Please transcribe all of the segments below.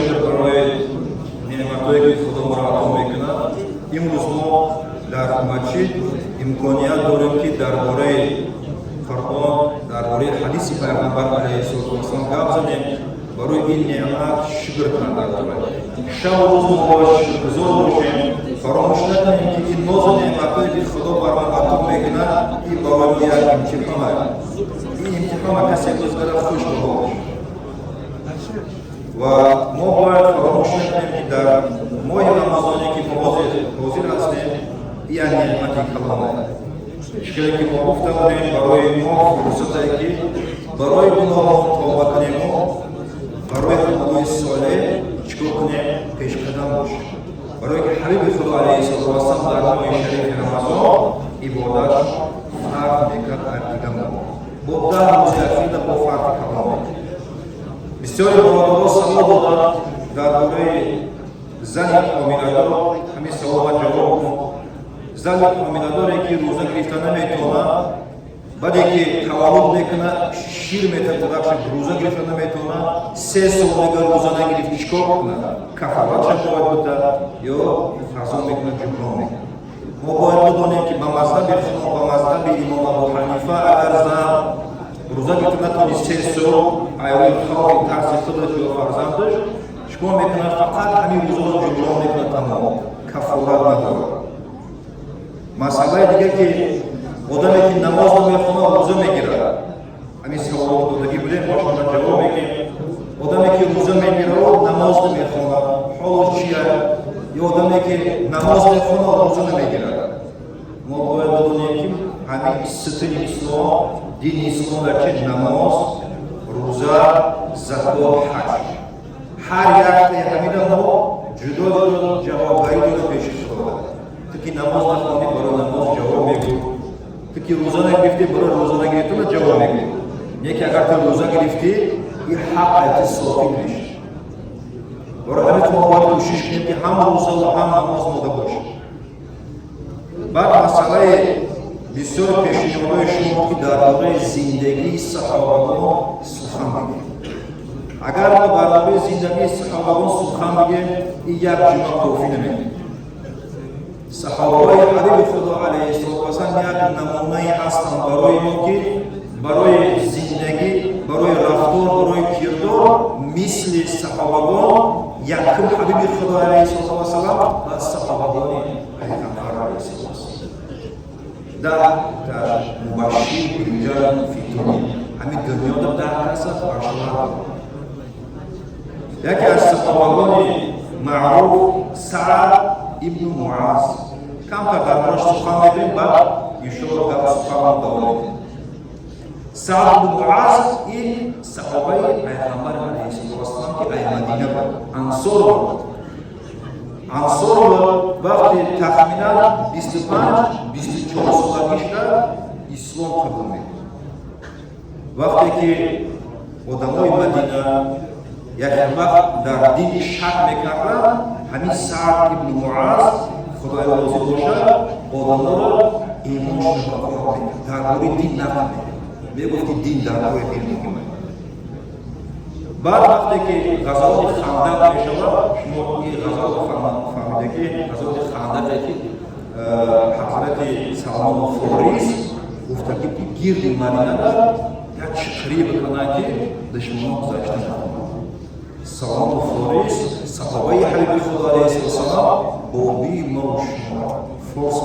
Шукр барои неъматҳое, ки Худо моро ато мекунад. Имрӯз мо дар масҷид имконият дорем, ки дар бораи Қуръон, дар бораи ҳадиси Пайғамбар алайҳиссалоту вассалом гап занем. Барои ин неъмат шукр кардан дорад. Шабу рӯз мо бояд шукргузор бошем. Фаромӯш накунем, ки ин нозу неъматҳое, ки Худо бар мо ато мекунад, ин барои мо як имтиҳон аст. Ин имтиҳона касе гузарад, хуш ба ҳолаш. Ва мо бояд фаромӯш накунем, ки дар моҳи Рамазоне, ки мо ҳозир ҳастем, як неъмати калон аст. Чизе ки мо гуфта будем, барои мо фурсате, ки барои гуноҳон тавба кунему барои амалҳои солеҳ чикор кунем, пешқадам бошем. Барои ки ҳабиби Худо алайҳиссалоту вассалом дар моҳи шарифи Рамазон ибодатшон фарқ мекард аз дигар моҳ. Бо 10 рӯзи ахирда бо фарқи калон мекард. Бисёри бародаро савол доданд дар бораи зани ҳомиладор. Ҳамин саволба ҷавоб кун. Зани ҳомиладоре, ки рӯза гирифта наметавонад, баъде ки таваллуд мекунад, шир метавад кӯдакша, рӯза гирифта наметавонад, 3 сол мега рӯза нагирифт, чӣ кор кунад? Кафоратша бояд бита ё қазо мекунад, ҷуброн мекунад? Мо бояд бидонем, ки ба мазҳаби Худо, ба мазҳаби имом Абу Ҳанифа, агар зан рӯза гирифта натавонист 3 сол, айрои хавфи тарси худаш ё фарзандаш, чӣ кор мекунад? Фақат ҳамин рӯзаро ҷуброн мекунад, тамом, кафорат надорад. Масъалаи дига, ки одаме, ки намоз намехонад, рӯза мегирад. Ҳамин саволо додагӣ будем, мо шумо ҷавоб мегирем. Одаме, ки рӯза мегирад, намоз намехонад, ҳоло чия? Ё одаме, ки намоз мехонад, рӯза намегирад? Мо бояд бидонем, ки ҳамин сутуни ислом, дини ислом дар чи? Намоз, рӯза, закот, ҳаҷ. Ҳар яктаи ҳамина мо ҷудо ҷудо ҷавобгарӣ дорем пеши Худо. Ту ки намоз нахонӣ, барои намоз ҷавоб мегӯ. Ту ки рӯза нагирифтӣ, барои рӯза нагирифтана ҷавоб мегӯ. Не ки агар ту рӯза гирифтӣ, ин ҳақ ай ту соқит мешавад. Барои ҳамин мо бояд кӯшиш кунем, ки ҳам рӯза ва ҳам намоз мода бошад. Баъд масъалаи бисёр пешниҳодҳои шумо, ки дар бораи зиндагии саҳобагон сухан бигем. Агар мо дар бораи зиндагии саҳобагон сухан бигем, ин як ҷумъа кофӣ намекунад. Саҳобаҳои ҳабиби Худо алайҳиссалоту вассалам як намунае ҳастанд барои мо, ки барои зиндагӣ, барои рафтор, барои кирдор мисли саҳобагон якум ҳабиби Худо алайҳиссалоту вассалам ва саҳобагони Пайғамбар алайҳиссалоту вассалам. 10 та мубашшир билҷанна фи дунё, ҳамин дунёда 10 каса башорат. Яке аз саҳобагони маъруф Саад ибну Муаз. Камтар дар бораш сухан мегӯем, баъд иншоалло гап суханро давом медиҳем. Саад ибну Муаз ин саҳобаи Пайғамбар алайҳиссалоту вассалам, ки ай Мадина буд, ансор буд. Ансор буд. Вақти тахминан 25-24 солагӣ шуда, ислом қабул мекунад. Вақте ки одамои Мадина як вақт дар дини шак мекарданд, ҳамин Саад ибну Муаз, Худои розӣ бошад, одаморо имоншон бақо мекард, дар бораи дин нақл мекард, мегуфт, ки дин дар бораи дин муҳим аст. Баъд вақте ки ғазавоти Хандақ мешавад, шумо ин ғазавото фаҳмида, ки ғазавоти Хандақе, ки ҳазрати Салмону Форис гуфта, ки гирди Мадинада як чиқирӣ бикунанд, ки душманон гузашта натавонанд. Салмону Форис, саҳобаи ҳабиби Худо алайҳиссалом, бобии мо шумо, форс.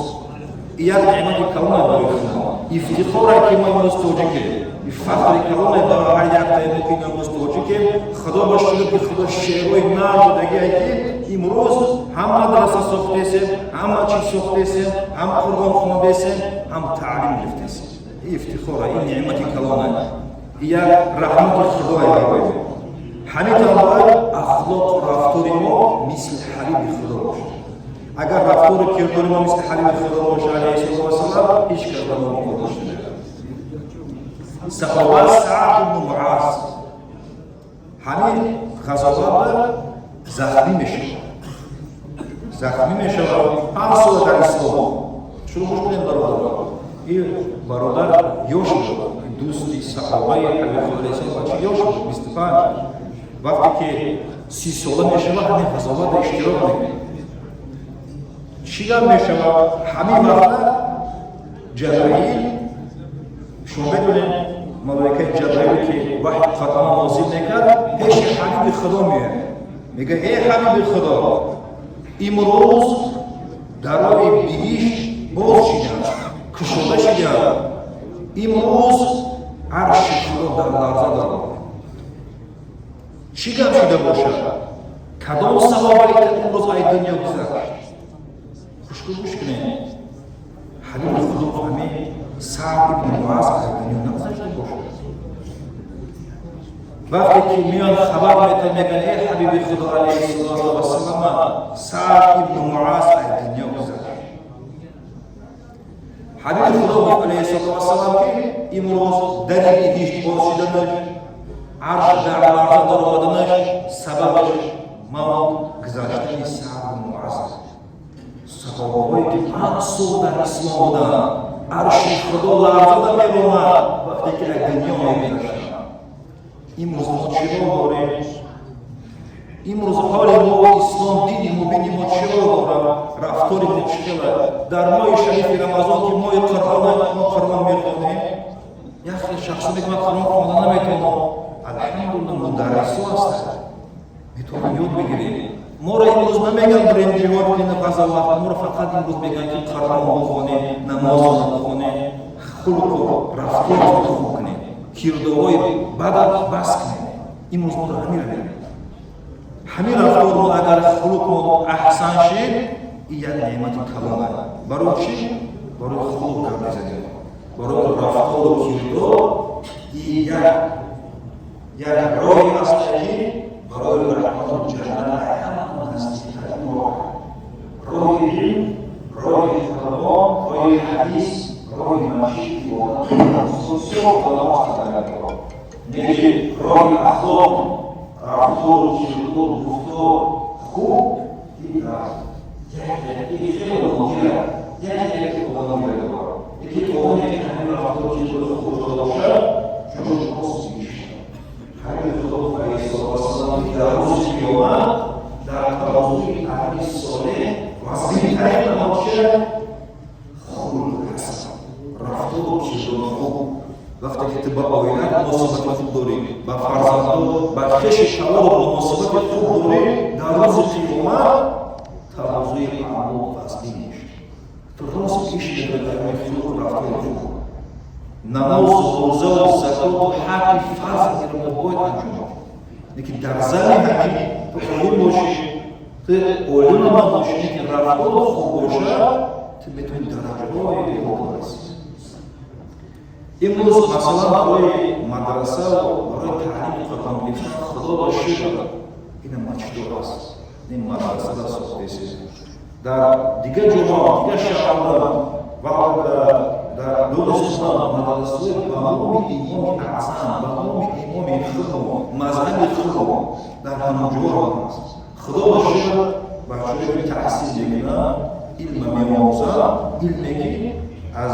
Як неъмати калоне барои Худо, ифтихоре, ки мо имрӯз тоҷикем, фахри калоне барои ҳар яктаи мо, ки имрӯз тоҷикем. Худо ба шукр, ки Худо шерои нар додагие, ки имрӯз ҳам мадраса сохтесем, ҳам масҷид сохтесем, ҳам Қуръон хондесем, ҳам таълим гирифтесем. Ин ифтихора, ин неъмати калоне, як раҳмати Худое барои мо. Ҳамин тавр бояд ахлоқу рафтори мо мисли ҳабиби Худо бошад. Агар рафтору кирдори мо мисли ҳабиби Худо бошад алайҳиссалоту вассалам, ҳеҷ кас ба мо муқобилаш намекунад. Саҳоба Саад ибну Муаз ҳамин ғазовата захмӣ мешавад, захмӣ мешавад. 5 сол дар ислом. Шурӯъ гӯш кунем, бародаро. Ин бародар ёш буд, дӯсти саҳобаи ҳабиби Худо алайҳиссалом, бача ёш буд, 25. Вақте ки 30 сола мешавад, ҳамин ғазовата иштирок мекунад. Чӣ гап мешавад ҳамин вақта? Ҷабраил, шумо медонед, малоикаи Ҷабраил, ки ваҳй, Қуръон нозил мекард, пеши ҳабиби Худо меояд, мега: «Эй ҳабиби Худо, имрӯз дарои биҳишт боз шиданд, кушода шиданд. Имрӯз арши Худо дар ларза даромад. Чӣ гап шуда бошад? Кадом сабаба имрӯз ай дунё гузашт?» Хушку гӯш кунед. Ҳабиби Худо: «Ҳамин Саъд ибни Муаз аз дунё нагузашта бошад?» Вақте ки меён, хабар метон, мегӯянд: «Эй ҳабиби Худо алайҳиссалоту вассалама, Саъд ибни Муаз аз дунё гузашт». Ҳабиби Худо гуфт алайҳиссалоту вассалам, ки имрӯз дари биҳишт боз шуданаш, арш дар ларза даромаданаш сабабаш мавт гузаштани Саъд ибни Муаз. Саҳобаҳое, ки 5 сол дар ислом буданд, арши Худо ларзада меромад, вақте ки аз дунё мегузаштанд. Имрӯз мо чиро дорем? Имрӯз ҳоли мо, ислом, дини мубини мо чиро дорад? Рафтори мо чӣ хела? Дар моҳи шарифи Рамазон, ки моҳи Қуръон, мо Қуръон мехонем. Як хел шахсо мегӯяд: «Қуръон хонда наметавонам». Алҳамдулилла, мударрисо ҳастанд, метавонем ёд бигирем. Моро имрӯз намегӯянд бирем ҷиҳод кунем, ғазоват. Моро фақат имрӯз мегӯянд, ки Қуръон бихонем, намозро бихонем, хулқу рафторро хуб кунем, кирдорҳои бада бас кунем. Имрӯз моро ҳамира мегӯянд. Ҳамин рафтормон агар, хулқмон аҳсан шид, ин як неъмати калон. Барои чӣ? Барои хулқ гап мезанем, барои рафтору кирдор. Ин як роҳе аст, ки барои раҳмату ҷаннат ҳама наздиктарин роҳ. Роҳи илм, роҳи қуръон, роҳи ҳадис, роҳи масҷид, ибодат. Бисёр одамо ҳастанд, лекин роҳи ахлоқ, рафтору кирдору гуфтор хуб, хеле нодир, як яке одам дорад. Лекин одаме, ки ҳамин рафтору кирдори хуб дошта бошад, ҷош боз мешавад. Ҳабиби Худо алайҳиссалоту вассалам дар рӯзи қиёмат дар тарозуи аҳли солеҳ вазнинтарин амал чия? Хулқ ҳасан, рафтору кирдори хуб. Вақте ки ту ба оилат муносибати хуб дорӣ, ба фарзандо, ба хеши тавору муносибати хуб дорӣ, дар рӯзи қиёмат тарозуи аъмол вазнин мешавад. Ту рост иш медорӣ дар хулқу рафтори хуб. Намоз, рӯзаву закоту ҳаққи фарз мо бояд анҷом дод, лекин дар зани ҳамин ту олим бошӣ, ту олим набошӣ, лекин рафтору хуб бошад, ту метавонӣ дараҷаҳои боло расӣ. Имрӯз, масалан, барои мадрасаву барои таълими Қуръон гирифтан, Худо ба шукр, ина масҷидо аст, ин мадрасада сохтесед. Дар дигар ҷоҳо, дигар шаҳрҳо ва дар Донистон мадрасаҳои ба номи Имоми Аъзам, ба номи имоми худмо, мазҳаби худмо дар ҳамон ҷоҳо ҳаст. Худо ба шукр, бачаҳое, ки таҳсил мекунанд, илма меомӯзанд, илме, ки аз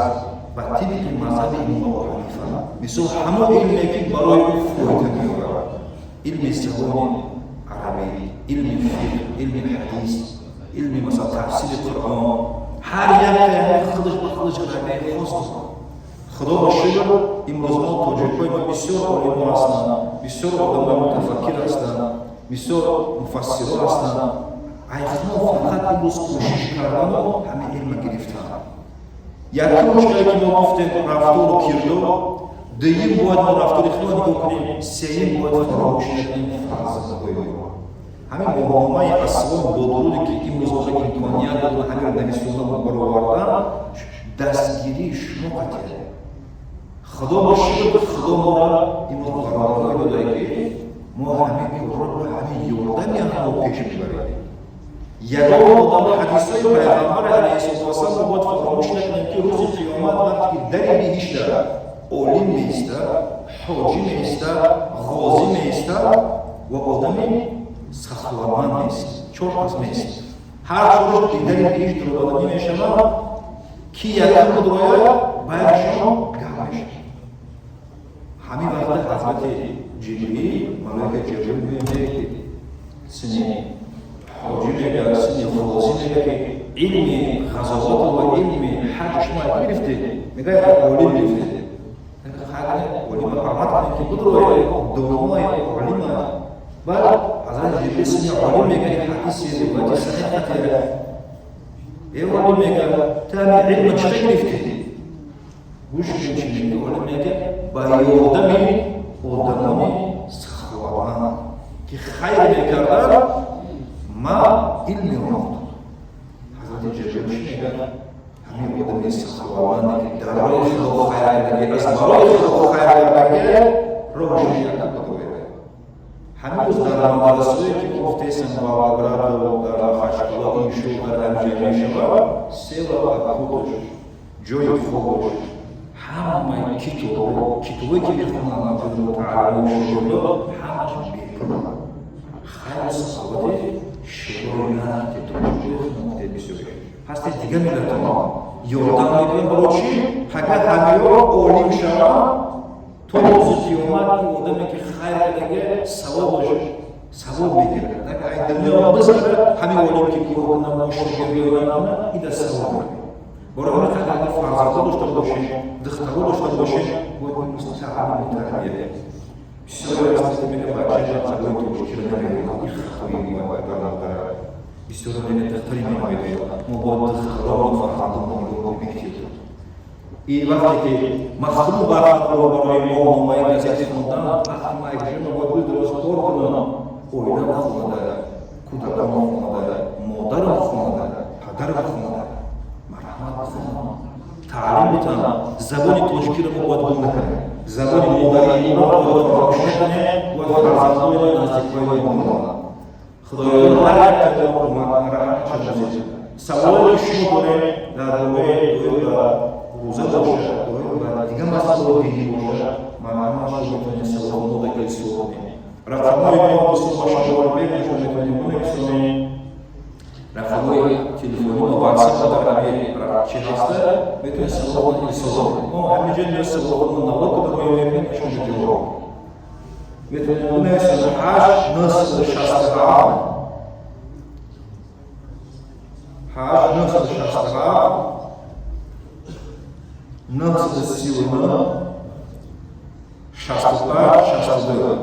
ба тибқи мазҳаби имом Абу Ҳанифа, мисол, ҳамон илме, ки барои ӯ фоида меорад: илми забони арабӣ, илми фиқҳ, илми ҳадис, илми, масалан, тафсири Қуръон. Ҳар як худаш ба худаш рагаи хос дорад. Худо ба шукр, имрӯз мо, тоҷикҳои мо, бисёр олимо ҳастанд, бисёр одамои мутафаккир ҳастанд, бисёр муфассиро ҳастанд. Айхмо фақат имрӯз кӯшиш кардану ҳамин илма гирифтан. Якум мушкиле, ки мо гуфтем, рафтору кирдор. Дуюм, бояд мо рафтори худо нигоҳ кунем. Сеюм, бояд фаромӯш накунем фарзандҳои мо. Ҳамин моҳномаи Ассалом бо дуруде, ки имрӯз мо имконият додем, ҳаминро нависонда баровардан, дастгирии шумо қатъия. Худо ба шукр, Худо моро имрӯз бародарҳое додае, ки мо ҳамин корро бо ҳамин ёрдами ҳамо пеш мебарем. Ягон одам, ҳадисҳои Пайғамбар алайҳиссалоту вассалам бояд фаромӯш накунем, ки рӯзи қиёмат, вақте ки дари биҳишта олим меиста, ҳоҷӣ меиста, ғозӣ меиста ва одами саховатманд меист, чор кас меист. Ҳар чораш дари биҳишт даромаданӣ мешавад. Ки якум будрояд, байнашон гап мешавад. Ҳамин вақта ҳазрати Ҷибрил, малоика Ҷибрил меояд, ки Сини ҳоҷӣ мегӯяд, сини ғозӣ мегӯяд, ки илми ғазовату ва илми ҳаҷ шумо як гирифтед? Мегӯяд, олим гирифтед. Олима ҳурмат кунед, ки будрои домои олима. Баъд ҳазрати Ҷабрил сини олим мегӯяд, ҳадиси ривояти саҳиҳ қатия. Э олим, мегӯяд, ту ҳамин илма чӣ гирифтӣ? Гӯш кун, чӣ мегӯяд олим. Мегӯяд, ба ёрдами одамони саховатманд, ки хайр мекарданд, ман илм меомӯхтам. Ҳазрати Ҷабрил чӣ мегӯяд? Ҳамин одами саховатманде, ки дар роҳи Худо хайр кардаги, аз барои Худо хайр кардаги, роҳашо якка бадояд. Ҳамин рӯз дар мадрасое, ки гуфтесам, Волгограду, дар Махачкала ин шу дар ҳамҷа мешавад, се вақт кутош, ҷои хобош, ҳамаи китобое, ки мехонанд таълим шогирдо, ҳамаш бепул. Хайру саховати широи тоҷик бисёр ҳасти. Дигар миллатҳо ёрдам мекунем. Барои чӣ? Агар ҳамиё олим шаванд, то рӯзи қиёмат ин одаме, ки хайр кардаги, савобаш савоб мегирад. Агар ай дунё бизара, ҳамин олим, ки кор кунам, шогирд ёрдам кунад, ида савоб мегирад. Барои ҳамин қадар фарзандо дошта бошем, духтаро дошта бошем, бояд имрӯз таълиму тарбия. Бисёре ҳастанд, ки мегӯяд, бачаи ман забони тоҷикиро намедонад. Ин хатои бояд дар назар. Бисёре мегӯяд, духтари ман намедонад. Мо бояд духтароро, фарзандонро нигоҳ бикунем. И вақте ки маҳрум вақтро барои моҳномаи газети хондан, вақти ма якҷоя бояд рӯз дароз кор кунам, оилам хонада, кӯдаконам хонада, модарам хонада, падарам хонада, марҳамат, бихонам, таълим битам. Забони тоҷикиро мо бояд гум накунем. Забони модарии моро бояд фаромӯш накунем. Бояд фарзандои наздикои мо бихонанд. Худоё ҳар як кумак. Саволе, ки шумо дорем, дар бораи доир ба рӯза бошад, доир ба дигар масъалаҳои динӣ бошад, марҳамат, шумо метавонед саволҳоро ирсол кунед. Рақамҳои мо бисёр ба шумо мегӯем, шумо метавонед бинависонед. Рақамҳои телефонӣ мо, WhatsApp дар ҳамин чи ҳаста, метавонед саволҳоро ирсол кунед. Мо ҳаминҷо ниёз саволҳоро навор карда роя мекунем, шумо ҷавоб метавонед бинависонед. 8 967, 8 967 939 65 62.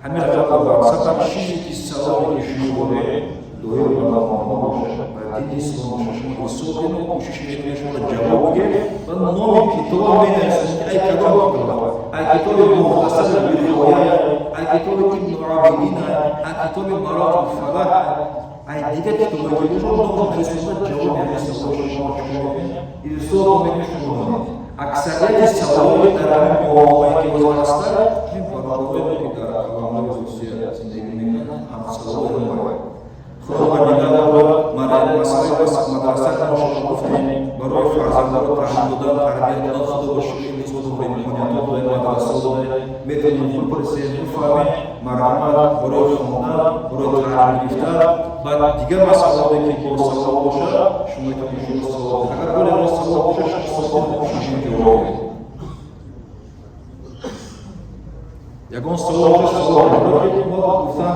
Ҳамин рақамро WhatsApp, чизе ки саволе, ки шумо доред, доир ба мавлоно бошад, ба дини ислом бошад, шумо ирсол кунед, мо кӯшиш мекунем шуморо ҷавоб бигем ва номи китобо менависем, ки ай кадом китоб, ай китоби Мухтасари Виқоя, ай китоби Ибну Обидин, ай китоби Мароқи Фалаҳ, ай дигар китобое, ки бошад, номаш нависонда, ҷавоби ҳамин саволҳои шумо чикор мекунем, ирсол мекунем, шумо донед. Аксарияти саволҳои дар ҳамин моҳое, ки боз ҳастанд, ин бародарое, ки дар қаламрави Русия зиндагӣ мекунанд, ҳамсаволои мо. Худо нигаҳ дорад. Масъалаи мадраса мо шумо гуфтем, барои фарзандро таълим додан, тарбия додан. Худо ба шукр, имрӯз худо ба имкониятҳо додаем, мадраса додаем, метавонем бипурсем, бифаҳмем. Марҳамат, барои хондан, барои таълим гирифтан. Баъд дигар масъалаҳое, ки бо савол бошад, шумо метавонед шумо савол, агар боле мо савол бошад, шумо савол, шумо ҷавоб медиҳед. Ягон савол бошад, савол, ки мо гуфтан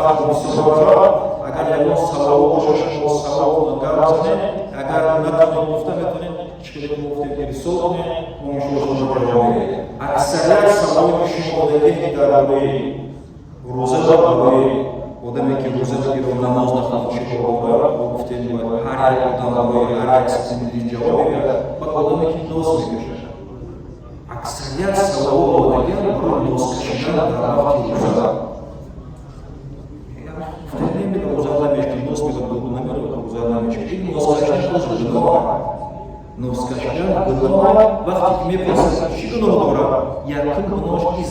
вақт бисёр бошад. Агар ягон савол бошад, шумо савол гап занед. Агар натонед гуфта, метавонед, чӣ хеле мо гуфтем, ирсол кунед, мо иншоалло шумо ҷавоб медиҳем. Аксарият саволе, ки шумо додагед, дар бораи рӯза, барои одаме, ки рӯза бигирад, намоз нахонад, чӣ кор дорад. Мо гуфтем, бояд ҳар як одам барои ҳар як сини ҷавоб мегирад. Баъд одаме, ки нос мекашад, аксарият саволҳо додагиам барои нос кашидан дар вақти рӯза. Гуфтем, рӯза намешки, нос мегӯяд, намеро, рӯза намешки. Ин нос кашидан боз гуноҳ, нос кашидан гуноҳ. Вақте ки мепурсад, чӣ гуноҳ дорад, якум гуноҳш ки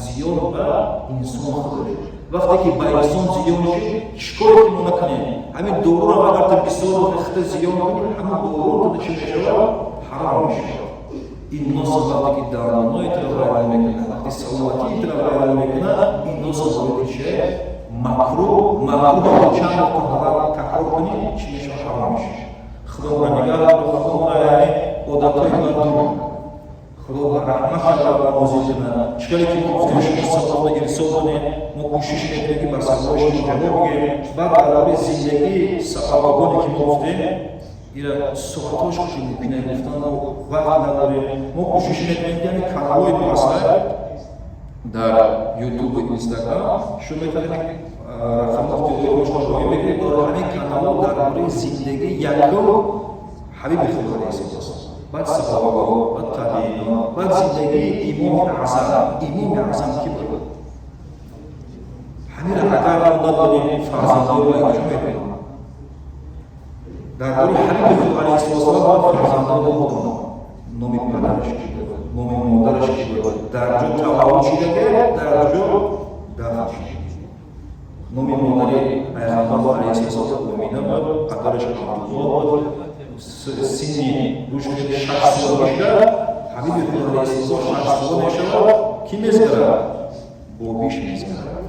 зиён ба инсон худаш. Вақте ки ба инсон зиён шид, чӣ коре ки мо накунем, ҳамин доруро агар ту бисёр рехта зиён кунӣ, ҳамин дору ту чӣ мешавад? Ҳаром мешавад. Ин нос вақте ки дандонои туро вайрон мекунад, вақте саломатии туро вайрон мекунад, ин нос вориди чи? Макрӯҳ. Макрӯҳ чанд бор такрор кунӣ, чӣ мешавад? Ҳаром мешавад. Худоро нигаҳ дор, Худоро, яъне одатҳои бад дур. Худо ба раҳмат шавад нозил кунад. Чӣ ки мо гуфтем, шумо саволро ирсол кунед, мо кӯшиш мекунем, ки бар саволҳои шумо ҷавоб бигем. Баъд дар бораи зиндагии саҳобагоне, ки мо гуфтем, ира соатҳош ки мумкина гуфтан, вақт надорем. Мо кӯшиш мекунем, ки ҳамин каналҳои мо ҳастанд дар Ютубу Инстаграм, шумо метавонед рақамҳо шумо мекунед, дар ҳамин каналҳо дар бораи зиндагии якум ҳабиби Худо алайҳиссалом, баъд саҳобаҳо, баъд табиино, баъд зиндагии Имоми Аъзам. Имоми Аъзам ки буд? Ҳамира агар мо надонем, фарзандои мо куҷо медонанд? Дар бораи ҳабиби Худо алайҳиссалом бояд фарзандони мо донанд: номи падараш ки буд, номи модараш ки буд, дар ҷо таваллуд шидаге, дар ҷо дафн шуда. Номи модари Пайғамбар алайҳиссалом Омина буд, падараш Абдулло буд. Синни, гӯш кунед, 6 сола бошад, ҳабиби Худо алайҳиссалом 6 сола мешавад, кӣ мезгарад? Бобиш мезгарад.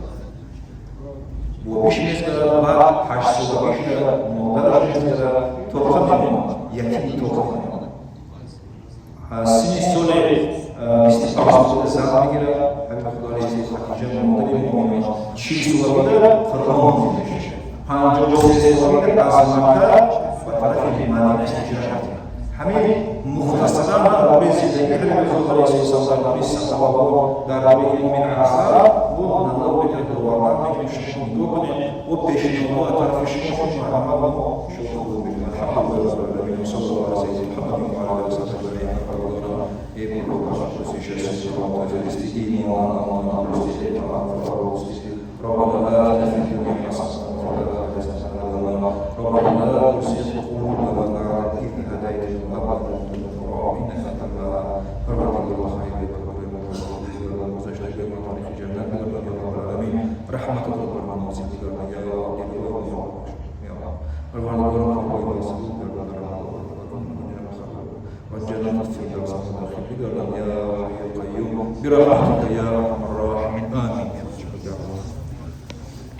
Бобиш мезгарад. Баъд 8 солагӣ шуда, модараш мезгарад, тоқа мемонад, ятими тоқа мемонад. Синни соли 25 сола зан мегирад ҳабиби Худо алайҳиссалом, Хадиҷа, модари муъминон. 40 сола буда, Қуръон мешавад. 53 солагида аз Макка ба тарафи Мадина ҳиҷрат мекунад. Ҳамин мухтасаран дар бораи зиндагии ҳабиби Худо алайҳиссалом, дар бораи саҳобаҳо, дар бораи Имоми Аъзам. Мо навор мекунем, овардан мекунем, шумо нигоҳ кунед. Мо пешниҳодҳо аз тарафи шумо шуд, марҳамат, мо шумо қабул мекунем. Алҳамдулиллаҳи раббил оламин, саллаллоҳу ала саййидина Муҳаммадин ва ала алиҳи ва саҳбиҳи аҷмаин. Парвардигоро, эй имон, амон, ربنا آتنا في الدنيا حسنة وفي الآخرة حسنة وقنا عذاب النار. ربنا لا تزغ قلوبنا بعد إذ هديتنا وهب لنا من لدنك رحمة إنك أنت الوهاب. پروردگار، خیر گذشته ما تاریخ جنت بگردان یا رب العالمین. رحمت خود بر ما نازل بگردان یا یا یا پروردگار. کارهای ما سبوک بگردان و جنت الفردوس داخل بگردان یا حی قیوم برحمتك یا ارحم.